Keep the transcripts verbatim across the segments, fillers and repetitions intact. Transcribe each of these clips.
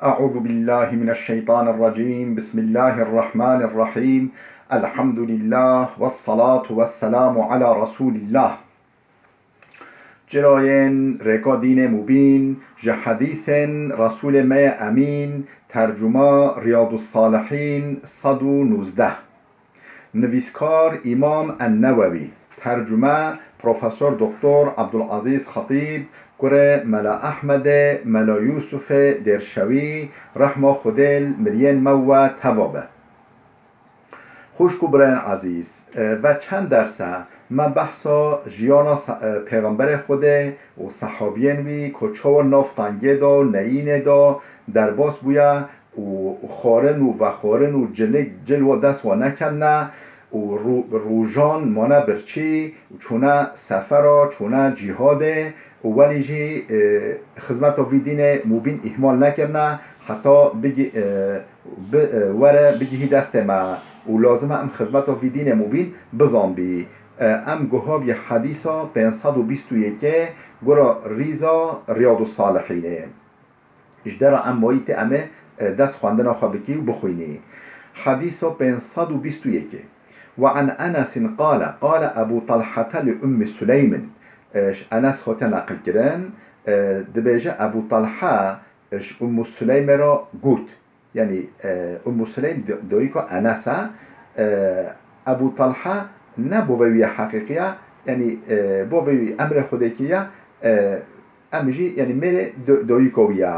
أعوذ بالله من الشيطان الرجيم. بسم الله الرحمن الرحيم. الحمد لله والصلاة والسلام على رسول الله. Çirayên rêka dînê mubîn, ji hedîsên Resûlê me yê Emîn, tercuma Riyadus Salihîn sed û nûzdeh. Nivîskar Îmam En-Newewî, tercume Profesor Doktor Abdulazîz Xetîb, kurê Mela Ehmedê, Mela Yûsufê Dêrşewî, rehma Xwedê li miriyên me we teva be. Xwişk û birayên ezîz, e, ve çend derse me behsa jiyana se-, e, Pêxemberê Xwedê û sehabiyên wî ku çawa nav tengê de, neyînê de derbas bûye û xwarin û vexwarin û cilik, cil wa dest wa nekevne û rû-, rûjan mane birçî û çûne sefera, çûne cîhadê û welî jî, e, xizmeta vî dînê mubîn îhmal nekirine, heta bigî-, e, bi-, e, were bigihî destê me û lazim e em xizmeta vî dînê mubîn bizanbî. E, em guha bî hedîsa pênc sed û bîst û yekê gora rîza Riyadus Salihînê. Ji dera em mayî tê em ê, e, dest xwendina xwe bikî û bixwînî. Hedîsa pênc sed û bîst û yekê. Ve an Enesin qale, qale Ebu Talhete li Ummi Suleymin. E, ji Enes hate neqil kirin, e, dibêje Ebu Talha, e, ji Ummu Suleymê re got. Yanî, e, Ummu Suleym do-, doyîka Enes e, e, Ebu Talha ne bovê wî ye heqîqî ye, yanî, e, bovê wî emrê Xwedê kiriye, e, em jî, yanî mêrê do-, doyîka wî ye.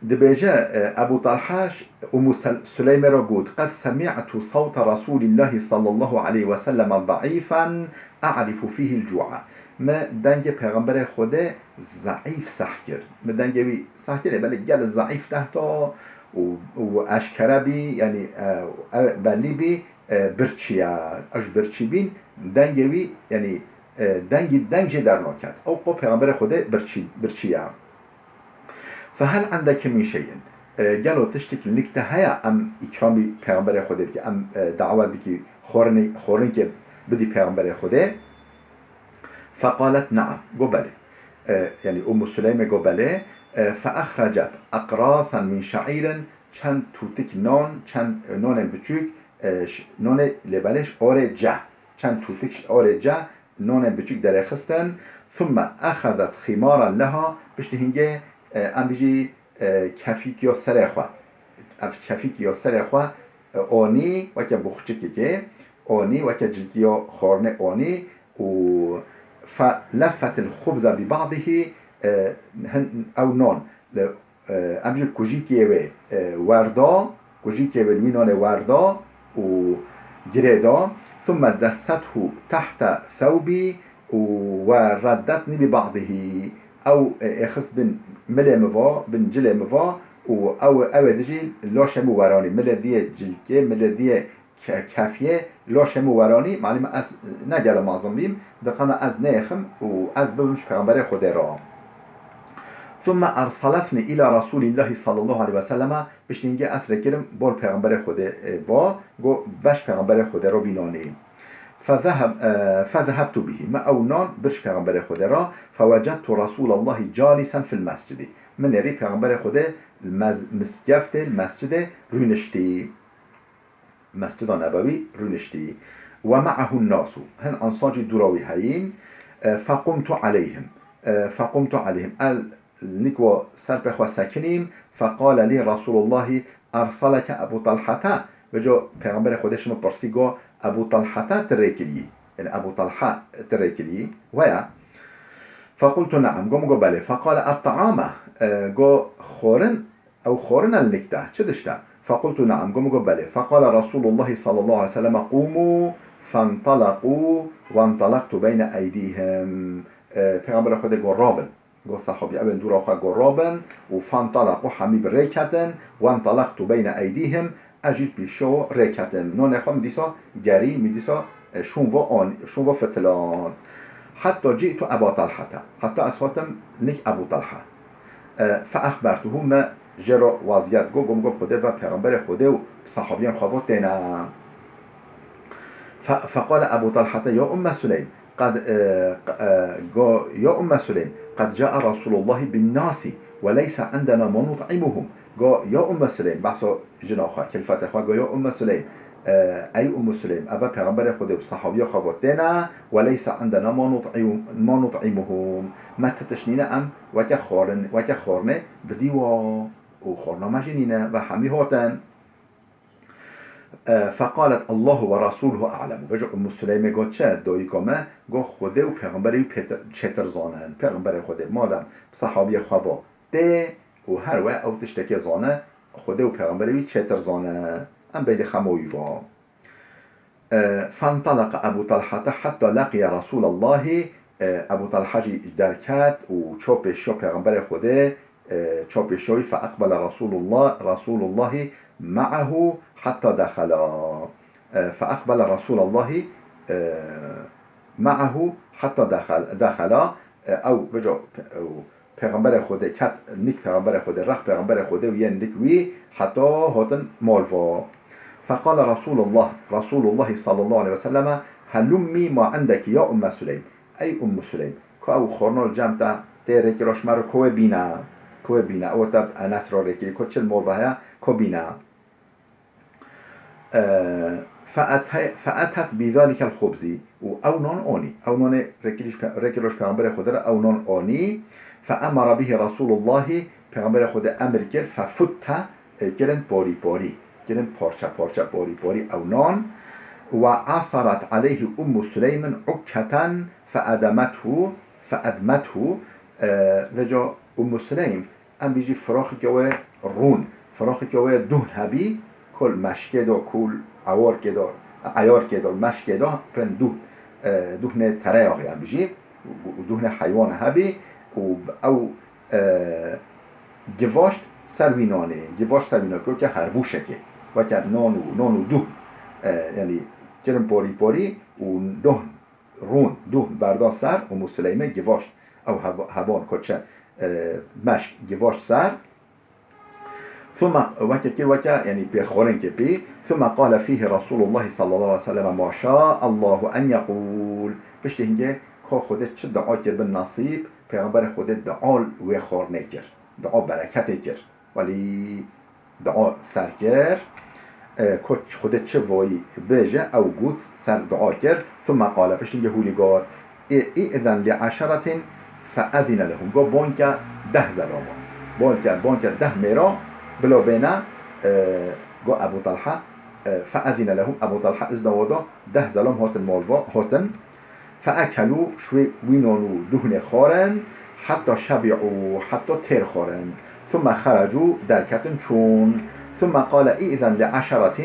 Dibêje, e, Ebu Talha ş-, Ummu Sel-, Suleymê re got, "Qed semi'tu sawte Resûlîllahî sallallahu aleyhi ve sellem daîfen a'rifu fîhîl cu'a." Me dengê Pêxemberê Xwedê zeîf seh kir. Me dengê wî seh kir, ê belê gelek zeîf tehta û, û eşkere bî, yanî, e, ew bellî bî, e, birçî ye. Ew ji birçî bîn, dengê wî, yanî, e, dengî, deng jê dernaket. Ew qo Pêxemberê Xwedê birçî, birçî ye. Fehel indeke min şey'in? E, gelo tiştek li nik te heye em îkramî Pêxemberê Xwedê bikin, em, e, dawet bikî, xwarinê-, xwarinkê bidî Pêxemberê Xwedê? Feqalet, "Neam." Go belê. E, yanî Ummu Suleymê go belê. E, feexrecet eqrasan min şe'îrin, çend tûtik nan, çend nonên biçûk, e, ş-, nonê lê belê ji orê ceh. Çend tûtik ji orê ceh, nonên biçûk derêxistin. Thumme exezet ximaran leha, piştî hingê, e, em bijî, e, kefîkiya serê xwe. Ev kefîkiya serê xwe, e, anî, weke boxçikekê anî, weke cilkiya xwarinê anî û fe-, leffetil xubza bi ba'dihî, e, hin, ew nan, li e, em jî kujîkê wê, e, werda, kujîkê wê li wî nanê werda û girê da. Thumme dessethu tehte thewbî û we reddetnî bi ba'dihî. Ew, e, êxist bin milê min va, bin cilê min va û ew, ew ê dijî laşê min weranî. Milê diyê cilkê, milê diyê ke-, kefiyê laşê min weranî, malî min ez ne gele mezin bîm, diqana ez nêxim û ez bibim ji Pêxemberê Xwedê re. Thumme erseletni îla Resûlîllahî sallallahu aleyhi ve selleme, piştî hingê ez rê kirim bol Pêxemberê Xwedê, e, va, go beş Pêxemberê Xwedê re vî nanê. Fezeheb-, e, fezehebtu bihî, me ew nan bir ji Pêxemberê Xwedê re, fewecedtu Resûlallahî calîsen fil mescidî. Min nêrî Pêxemberê Xwedê li mez-, misgeftê, li mescidê rûniştî. Mescida Nebewî rûniştî. Ve me'ehun nasu. Hin ensar jî dûra wî heyîn. E, fequmtu aleyhim. E, fequmtu aleyhim. El nik wa ser pê xwe sekinîm. Feqale lî Resûlullahî ersaleke Ebu Talhata. Vêca Pêxemberê Xwedê ji min pirsî go Ebu Talhata tu rê kirî. Yanî Ebu Talha tu rê kirî. Weya. Fequltu ne'am. Go min go belê. Feqale et-ta'ame. E, go xorin Ew xwarin e li nik te, çi dişt e? Fequltu ne'am, go min go belê. Feqale Resûlullahî sallallahu aleyhi ve sellem, "Qûmû fenteleqû wentelaqtu beyne eydîhim." E, Pêxemberê Xwedê go, "Rabin." Go sehabî, ew ên dûra xwe go, "Rabin." Û fenteleqû, hemî bi rê ketin, wentelaqtu beyne eydîhim, ez jî pîşo rê ketim. Nonê xwe min dîsa gerî, min dîsa, e, şûn vo an, şûn vo fitilan. Hetta cî'tu Eba Talhete. Heta ez hatim nik Ebû Talha. E, fe exbertuhu, me jê re waziyet got, got, got, Xwedê ve Pêxemberê Xwedê û sahabiyên xwe vo têne. Fe, feqale Ebû Talhete, "Ya Umme Suleym, qed, e, q-, e, go, ya Umme Suleym, qed cae Resûlullahî bin nasi وليس عندنا ما نطعمهم. Go, ya Umme Süleym, behsa jina xwe, kilfetê xwe, go, ya Umme Süleym, e, ey Umme Süleym, eve Pêxemberê Xwedê bi sehabiya xwe ve têne, وليس عندنا ما نطعم-، ما نطعمهم. Me ti tişt nîne em weke xwarin-, weke xwarinê bidî wa û xwarina me jî nîne ve hemî hatin. E, فقالت الله ورسوله أعلم. Vêca Ummû Suleymê got çi? Dayika me got Xwedê û Pêxemberê wî pêtir-, çêtir zanin. Pêxemberê Xwedê madem bi sehabiyê xwe va tê û her we ew tiştekê zane, Xwedê û Pêxemberê wî çêtir zane. Em beydê xema wî va. E, فانطلق أبو طلحة حتى لقي رسول الله. E, Ebu Talha jî derket û ço pêşiya Pêxemberê Xwedê, e, ço pêşiya wî, فأقبل رسول الله، رسول الله معه حتى دخلا. E, فأقبل رسول الله، e, معه حتى دخل-، دخلا. E, ew, vêca, ew, Pêxemberê Xwedê ket, nik Pêxemberê Xwedê, rex Pêxemberê Xwedê û yên nik wî heta hatin mal va. فقال رسول الله، رسول الله صلى الله عليه وسلم، هلمي ما عندك يا أم سليم. Ey Ummû Suleym, ku ew xorno li cem te tê rêkiro ji me re ku wê bîne, ku wê bîne. Ew te bi Enes re rêkirî, ku çi li mal ve heye, ku bîne. E, فأت-، فأتت بذلك الخبز. Û ew nan anî. Ew nanê rêkirî ji pe-, rêkiro ji Pêxemberê Xwedê re ew nan anî. فأمر به رسول الله، Pêxemberê Xwedê emir kir, ففت، e, kirin porî porî. Kirin parçe parçe, porî porî ew nan. وعصرت عليه أم سليم عكة فأدمته، فأدمته. E, vêca Ummû Suleym, em bêjî firaxeke wê rûn, firaxeke wê duhn hebî, ku li meşkê de, ku li ewarkê de, eyarkê de, li meşkê de pin duh-, e, duhnê tereyaxê em bêjî, û, û duhnê heywana hebî û ew, e, givaşt ser wî nanê, givaşt ser wî nanê, weke hervûşekê, weke nan û, nan û duhn, e, yanî kirin porî porî û duhn rûn, duhn berda ser, Ummû Suleymê givaşt. Ew heb-, heban koçe, e, meşk givaşt ser. ثم، weke kir weke, yanî pêxwarin kir pê. ثم قال فيه رسول الله صلى الله عليه وسلم ما شاء الله أن يقول. Piştî hingê ka Xwedê çi dua kir bin nasîb, Pêxemberê Xwedê dua wê xwarinê kir. Dua bereketê kir. Welî dua ser kir. E, ku Xwedê çi voyî bêje, ew got, ser dua kir. ثم قال، piştî hingê hûlî got, ائذن لعشرة فأذن لهم. Got, banke deh zelama. Banke, banke deh mêra bila bêne, e, got Ebu Talha, e, فأذن لهم، Ebu Talha izna wa da, deh zelam hatin malva, hatin. فأكلوا، şwê wî nan û duhnê xwarin, حتى شبعوا، heta têr xwarin. ثم خرجوا، derketin çûn. ثم قال ائذن لعشرة،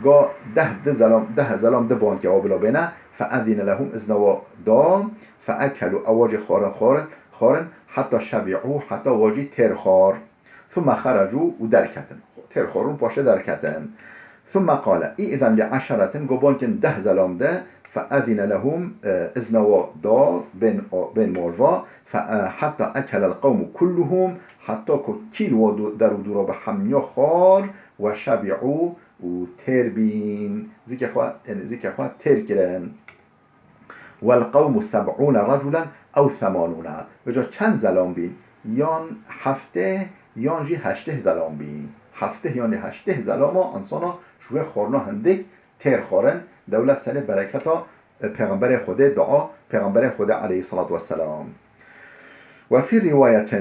got deh di zelam, deh zelam di banke wa bila bêne, فأذن لهم، izna wa da. فأكلوا، ew wa jî xwarin, xwarin, xwarin, حتى شبعوا، heta wa jî têr xwar. ثم خرجوا، û derketin. Têr xwarin û paşê derketin. ثم قال ائذن لعشرة، got bankin deh zelam de, فأذن لهم، e, izna wa da, bên, o, bên malva, fe-, e, حتى أكل القوم كلهم، heta ku kîl wa du-, der û dûra bi hemiya xwar, وشبعوا، û têr bîn, zikê xwe, yanî zikê xwe têr kirin. والقوم سبعون رجلا أو ثمانون. Vêca çend zelam bîn? Yan heftê, yan jî heştê zelam bîn. Heftê yan jî heştê zelama insana ji wê xwarina hindik têr xwarin. Dewlet serê bereketa, e, Pêxemberê Xwedê, dua Pêxemberê Xwedê aleyhissalatu vesselam. وفي رواية،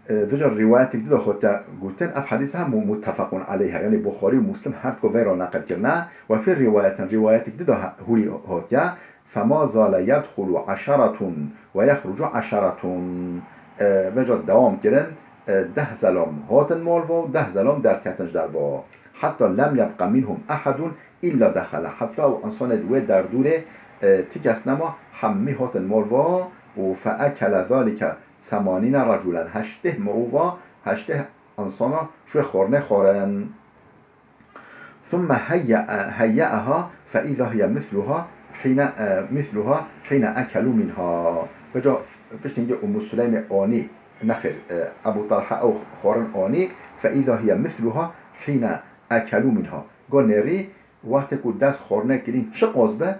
e, vêca rîwayetek di de hate gotin, ev hedîs hem mu-, متفق عليه، yanî Buxarî û Muslim her du vê re neqil kirine. وفي رواية، rîwayetek di de ha-, hûrî hatiye, فما زال يدخل عشرة ويخرج عشرة. E, vêca dewam kirin, e, deh zelam hatin malva û deh zelam derketin ji derva. حتى لم يبق منهم أحد إلا دخل. Heta ew insanê di wê derdûrê, e, ti kes nema, hemî hatin malva û فأكل ذلك ثمانين رجلا. Heştê mirova, heştê insana ji wê xwarinê xwarin. ثم هيأ-، هيأها فإذا هي مثلها حين، e, مثلها حين أكلوا منها. Vêca piştî hingê Ummû Suleymê anî, nexêr, e, Ebu Talha ew xwarin anî, فإذا هي مثلها حين أكلوا منها. Got nêrî, wextê ku dest xwarinê kirîn çiqas be,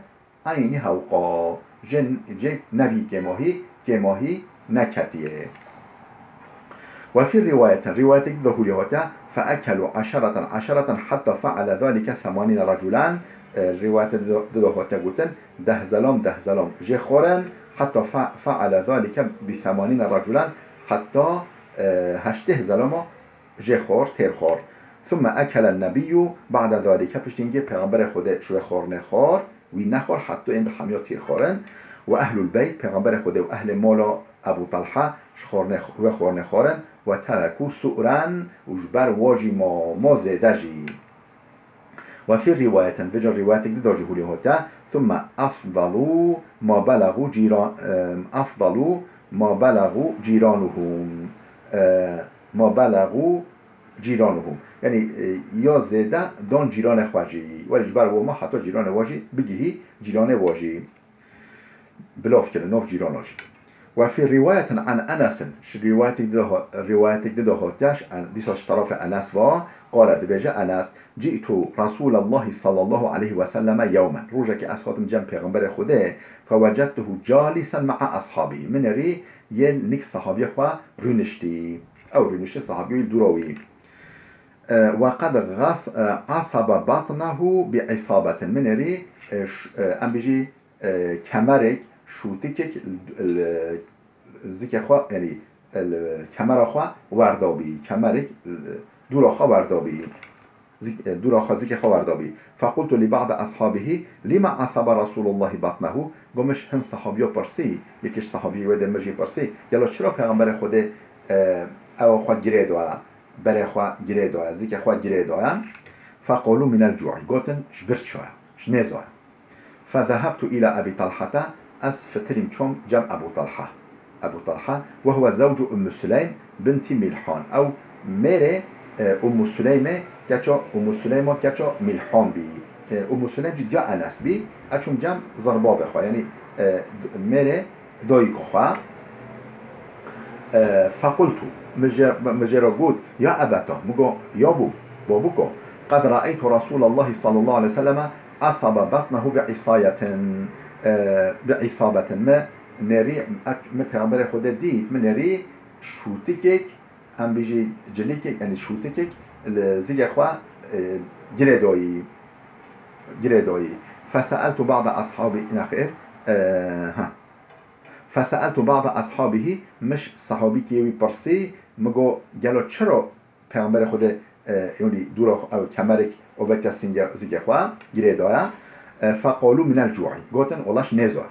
eynî hewqa, jê, jê nebî kêmahî, kêmahî neketiye. وفي رواية، rîwayetek di de hûlî hatiye, فأكلوا عشرة عشرة حتى فعل ذلك ثمانين رجلا. E, rîwayete di de, di de hatiye gotin, deh zelam, deh zelam jê xwarin, حتى ف-، فعل ذلك بثمانين رجلا، heta, e, heştê zelama jê xwar, têr xwar. ثم أكل النبي بعد ذلك، piştî hingê Pêxemberê Xwedê ji wê xwarinê xwar, wî nexwar, heta ên di hemiya têr xwarin. وأهل البيت، Pêxemberê Xwedê û ehlê mala Ebû Talha ji xwarinê, wê xwarinê xwarin. وتركوا سؤرا، û ji ber wa jî ma, ma zêde jî. وفي رواية، vêca rîwayetek di de jî hûlî hatiye, ثم أفضلوا ما بلغوا جيران، أفضلوا ما بلغوا جيرانهم. E, ما بلغوا جيرانهم. Yanî, e, ya zêde dan cîranê xwe jî. Werî ji ber wa ma heta cîranê wa jî bigihî, cîranê wa jî. Bilav kirin, nav cîrana jî. وفي رواية عن أنس، ji rîwayetek di de ha-, rîwayetek di de hatiye, ji En-, dîsa ji terefê Enes ve, قال، dibêje Enes، جئت رسول الله صلى الله عليه وسلم يوما. Rojekê ez hatim cem Pêxemberê Xwedê, فوجدته جالسا مع أصحابه. Min nêrî yê nik sahabiyê xwe rûniştî. Ew rûniştî sahabiyê dûra wî. E, وقد غص-، e, عصب بطنه بعصابة. Min nêrî, e, ş-, e, em bijî, e, kemerek, şûtikek, l-, l-, zikê xwe, yanî, e, l-, kemera xwe werdabî. Kemerek, l-, dûra xwe werdabî. Zik-, e, dûra xwe, zikê xwe werdabî. فقلت لبعض أصحابه: لم عصب رسول الله بطنه؟ Got, min ji hin sahabiya pirsî, yekê ji sahabiyê wê de min jî pirsî, gelo çira Pêxemberê Xwedê, e, ewa xwe girê daye, berê xwe girê daye, zikê xwe girê daye? فقالوا: من الجوع. Gotin, ji birça ye, ji nêza ye. فذهبت إلى أبي طلحة، ez fitirîm çûm cem Ebû Talha. Ebû Talha، وهو زوج أم سليم بنت ملحان. Ew mêrê, e, Ummu Süleymê, keça Ummu Süleyma, keça Milhan bî. E, Ummu Süleym jî diya Enes bî. Ez çûm cem zirbavê xwe, yanî, e, d-, mêrê dayika xwe. E, فقلت، min jê, min jê re got, يا أبتاه، min got, ya bo, babiko, قد رأيت رسول الله صلى الله عليه وسلم عصب بطنه بعصاية، e, بعصابة. Min nêrî, min Pêxemberê Xwedê dît, min nêrî şûtikek, em bijî cilikek, yanî şûtikek li zikê xwe, e, girê dayî, girê dayî. فسألت بعض أصحابه، nexêr, e, ha. فسألت بعض أصحابه، min ji sahabîkê wî pirsî, min got, gelo çira Pêxemberê Xwedê, e, yanî dûra xwe, ew kemerek avêtiye singê zikê xwe, girê daye. E, فقالوا: من الجوع. Gotin, wela ji nêza ye.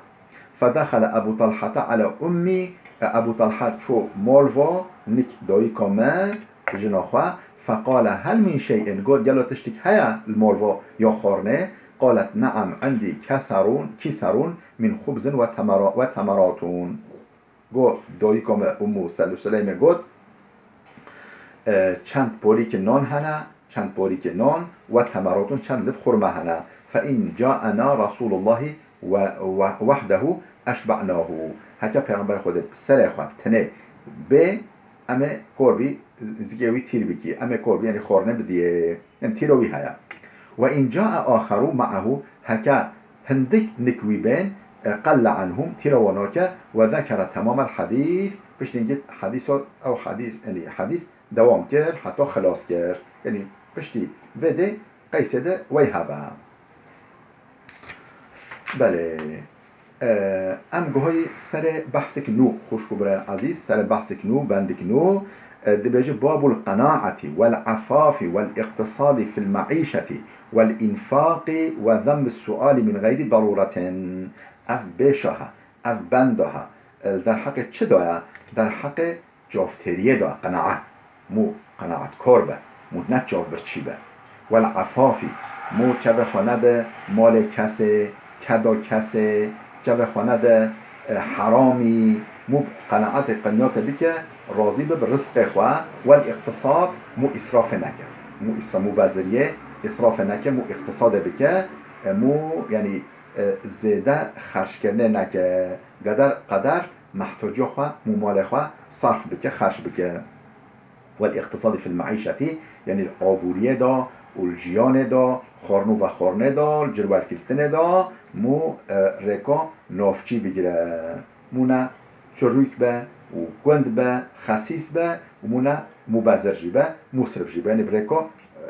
فدخل أبو طلحة على أمي، e, Ebû Talha çû mal va, nik dayika me, jina xwe. فقال: هل من شيء؟ Got, gelo tiştik heye li mal va ya xwarinê? قالت: نعم، عندي كسر، كسر من خبز وثمرا-، وتمرات. Got, dayika me Ummu Sel-, Süleymê got, e, çend porîkê nan hene, çend porîkê nan, وتمرات، çend liv xurma hene. فإن جاءنا رسول الله و-، و-، وحده أشبعناه. Heke Pêxember Xwedê serê xwe tenê bê, em ê korbî zikê wî tîr bikî. Em ê korbî, yanî xwarinê bidiyê. Yanî tîra wî heye. وإن جاء آخر معه، heke hindik nik wî bên, e, قل عنهم، tîra wan nake, وذكر تمام الحديث، piştî hingî hedîsa, ew hedîs, yanî hedîs dewam kir, heta xilas kir. Yanî piştî vê dê qeysê de wey heve. Belê. E, em guhayî serê behsik nû, xwişk û birayên ezîz, serê behsik nû, bendik nû, e, dibêje: باب القناعة والعفاف والاقتصاد في المعيشة والإنفاق وذم السؤال من غير ضرورة. Ev bêşa he, ev benda he. E, li derheqê çi de ye? Derheqê çavtêriyê de, qenaet. Mû qenaetkar be, mû ne çavbirçî be. Wel efafî, mû çavê xwe nede malê kesê, keda kesê, çavê xwe nede, e, heramî, mû qenaetê, qenyatê bike, razî be bi rizqê xwe. Wel îqtisad, mû îsrafê neke. Mû îsra-, mûbeziriyê, îsrafê neke, mû îqtisadê bike, e, mû, yanî, e, zêde xerckirinê neke. Qeder, qeder mehtoca xwe, mû malê xwe sarf bike, xerc bike. Wel îqtisadî fil meîşetî, yanî li aboriyê de û li jiyanê de, xwarin û vexwarinê de, li cirwergirtinê de, mû, e, rêka navçî bigire. Mû ne çirûk be, û gund be, xesîs be û mû ne mubezir jî be, musrif jî be. Yanî bi rêko,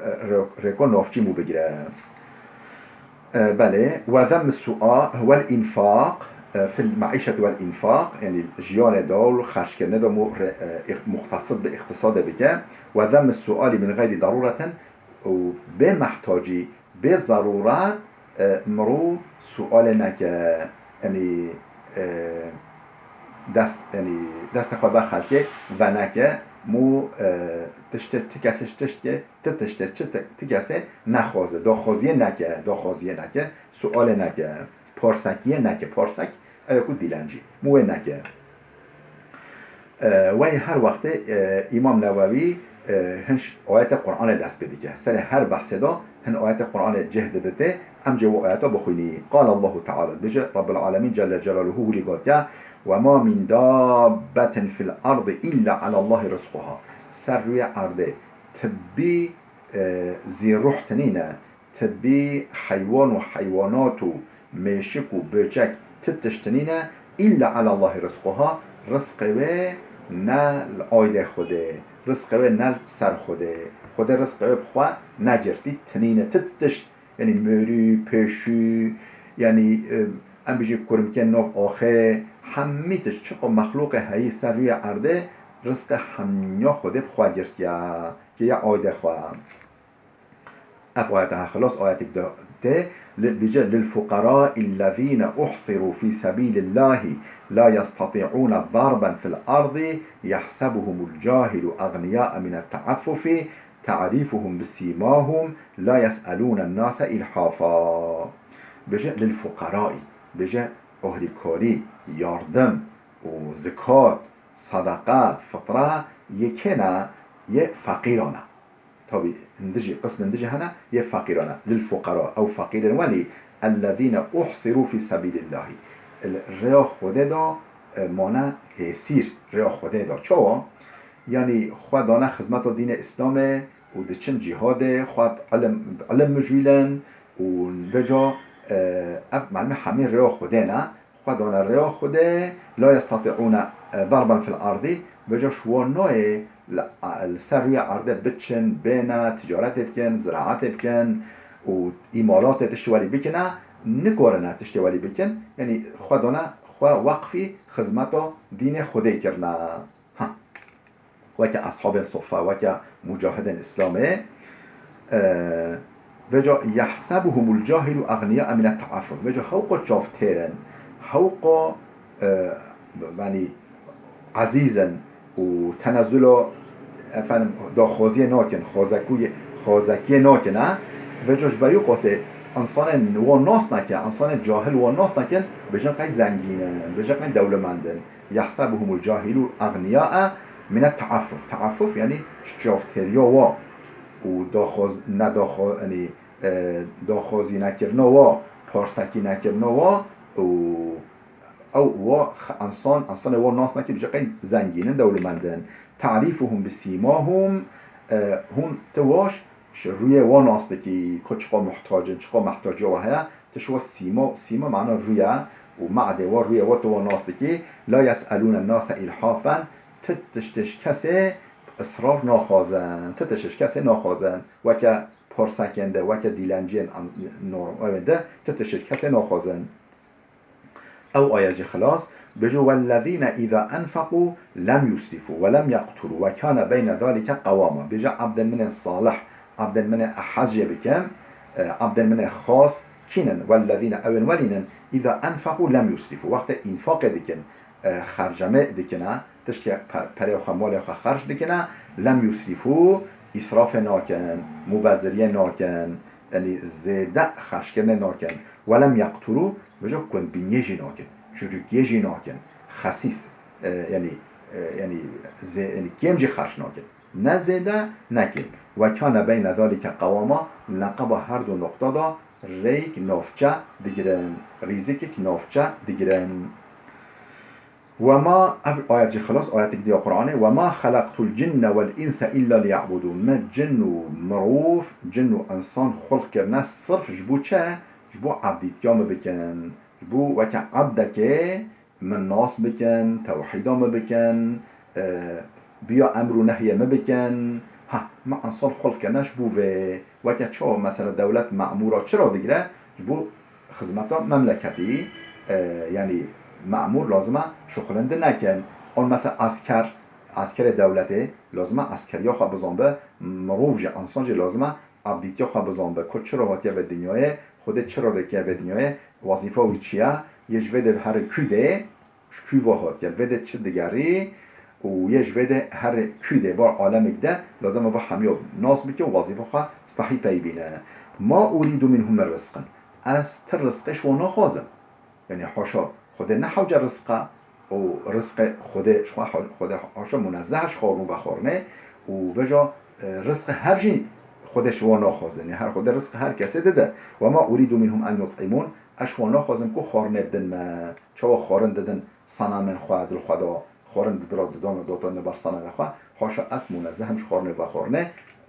e, rê-, rêko navçî mû bigire. E, belê, we zemm sual wel infaq, e, fil maîşet wel infaq, yanî jiyanê de û xerckirinê de mû re-, e, îx-, muxtasib bi îqtisadê bike. We zemm sualî min xeyrî darûretin, û bê mehtacî, bê zarûret, e, mirû sualê neke, yanî, e, dest, yanî destê xwe ber xelkê veneke, mû, e, tiştê, ti kesê tiştê, ti tiştê, çi ti, ti kesê nexwaze, daxwaziyê neke, daxwaziyê neke, sualê neke, parsekiyê neke, parsek, ew ku dîlencî, mû wê neke. E, wey her wextê, e, Îmam Newewî, e, hin ş-, ayetê Qur'anê dest pê dike. Serê her behsê de hin ayetê Qur'anê cih diditê, em jê wi ayeta bixwînî. Qal Allahu Teala, dibêje Rabbul Alemîn Celle Celaluhu hûlî gotiye, "Ve ma min dabbetin fil ardi illa alallahi rizquha." Ser rûyê erdê tibbî, e, zî ruh tinîne, Tibî heywan û heywanat û mêşik û böcek ti tişt nîne, îlla ala Allahî rizquha, rizqê wê ne li aydê Xwedê, rizqê wê ne li ser Xwedê. Xwedê rizqê wê bi xwe negirtî, tinîne ti tişt, yanî mûrî, pêşû, yanî, e, em bijî kurmikên nav axê, hemî tişt, çiqo mexlûqê heyî ser rûyê erdê, rizqê hemiya Xwedê bi xwe girtiye, kiriye aydê xwe. Ev ayet ha xilas, ayetek de tê, li, bêje, "للفقراء الذين أحصروا في سبيل الله لا يستطيعون ضربا في الأرض يحسبهم الجاهل أغنياء من التعفف تعرفهم بسيماهم لا يسألون الناس إلحافا." Bêje, "للفقراء", bêje, ohrîkarî, yardim û zikat, sedeqa, fitra yê kê ne? Yê feqîran e. Tabî, hin dijî, qismin dijî hene, yê feqîran e. Lil fuqara, ew feqîrên welî, ellezîne uhsirû fî sebîlillahî. Li rêya Xwedê de, e, mane hêsîr, rêya Xwedê de. Çawa? Yanî xwe dane xizmeta dînê Îslamê û diçin cîhadê, xwe bi ilim, bi ilim mijûlin û vêca, e, ev, malum e, hemî rêya Xwedê ne. Xwe dane rêya Xwedê, la yestati'ûne, e, darben fil ardî, vêca ji wan nayê li, li ser rûyê erdê biçin, bêne, ticaretê bikin, ziraetê bikin û îmalatê tiştê welî bikine, nikarine tiştê welî bikin, yanî xwe dane, xwe weqfî xizmeta dînê Xwedê kirine. Ha. Weke eshabên suffe, weke mucahidên Îslamê, e, vêca, "Yehsebuhumul cahilu agniya'e mine te'affuf." Vêca hewqo çavtêr in, hewqo, e, yanî ezîz in û tenezula, efendim, daxwaziyê nakin, xwezekûyê, xwezekiyê nakin, e. Vêca ji ber wî qasê însanên wan nas nake, însanên cahil wan nas nakin, bêjin qey zengîn in, bêjin qey dewlemend in. Yehsebuhumul cahilu agniya'e mine te'affuf. Te'affuf yanî çavtêriya wa û daxwaz-, ne daxwa-, yanî, e, daxwazî nekirina wa, parsekî nekirina wa û ew wa x-, ensan, ensanê wa nas nake bije qey zengîn in, dewlemend in. Ta'rifuhum bi sîmahum, e, hûn ti waş Ji rûyê wan nas dikî ku çiqo muhtac in, çiqo mehtaciya we heye, tu ji we sîma, sîma mana rûye û me'dê we, rûyê we tu wan nas dikî. La yes'elûne nase îlhafen, ti tiştê ji kesê israr naxwazin, ti tiştê ji kesê naxwazin. Weke parsekên de, weke dîlenciyên an-, norm, ew ê de, ti tiştê ji kesê naxwazin. Ew ayet jî xilas, bêje, "Wellezîne îza enfeqû lem yusrifû we lem yeqturû we kane beyne zalike qewama." Bêje, "Ebdên min ên salih, ebdên min ên ehez jê bikim, e, ebdên min ên xas kîn in? Wellezîne, ew ên welîn in, îza enfeqû lem yusrifû." Wextê înfaqê dikin, e, xercemê dikine, tiştê pe-, perê xwe, malê xwe xerc dikine, lem yusrifû, îsrafê nakin, mubeziriyê nakin, yanî zêde xerckirinê nakin. Welem yeqturû, vêca kundbîniyê jî nakin, çirûkiyê jî nakin, xesîs, e, yanî, e, yanî zê-, yanî kêm jî xerc nakin. Ne zêde, ne kêm. Ve kane beyne zalike qewama, li neqeba her du noqta de rêyek navçe digirin, rîzikek navçe digirin. Wema, ev ayet jî xilas, ayetek diya Qur'anê, "Wema xelaqtul cinne vel inse illa liya'budûn." Me cin û mirov, cin û insan xulq kirine sirf ji bo çi? Ji bo ebdîtiya min bikin. Ji bo weke ebdekê Min nas bikin, tewhîda min bikin, e, biya emr û nehyê min bikin. Ha, me insan xulq kirine ji bo vê. Weke çawa mesela dewlet memûra çira digire? Ji bo xizmeta memleketî, e, yanî memûr lazim e şixulin di nekin. An mesela asker, askerê dewletê lazim e askeriya xwe bizanbe, mirov jî, insan jî lazim e abdîtiya xwe bizanbe, ku çira hatiye vê dinyayê, Xwedê çira rêkiye vê dinyayê, wezîfa wî çi ye, yê ji vê de here kû dê, ji kû ve hatiye, vê de çi digerî û yê ji vê de here kû dê, bar alemik de, lazim e va hemiya nas bike û wezîfa xwe spehî pey bîne. Ma urîdu minhum min rizqin. Ez ti rizqê ji wan naxwazim. Yanî haşa, Xwedê ne hewce rizq e û rizqê Xwedê ji xwe, Xwedê haşa munezzeh e ji xwarin û vexwarinê û vêca, e, rizqê hev jî Xwedê ji wan naxwazin. Yanî her Xwedê rizqê her kesê dide. Ve ma urîdu minhum en yut'imûn, ez ji wan naxwazim ku xwarinê bidin me. Çawa xwarin didin senamên xwe, dil xwe da, xwarin didira didan û dotanê ber senamê xwe. Haşa ez munezzeh im ji xwarinê vexwarinê.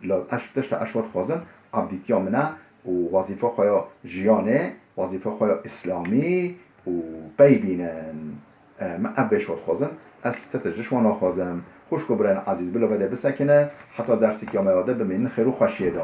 La ez tişta ez ji we dixwazim, abdîtiya min e û wezîfa xwe ya jiyanê, wezîfa xwe ya îslamî û pey bînin. E, min ev bêş we dixwazim, ez ti tişt ji wan naxwazim. Xwişk û birayên ezîz, bila vê de bisekine, heta dersê kiyameya de bimînin xêr û xweşiyê de.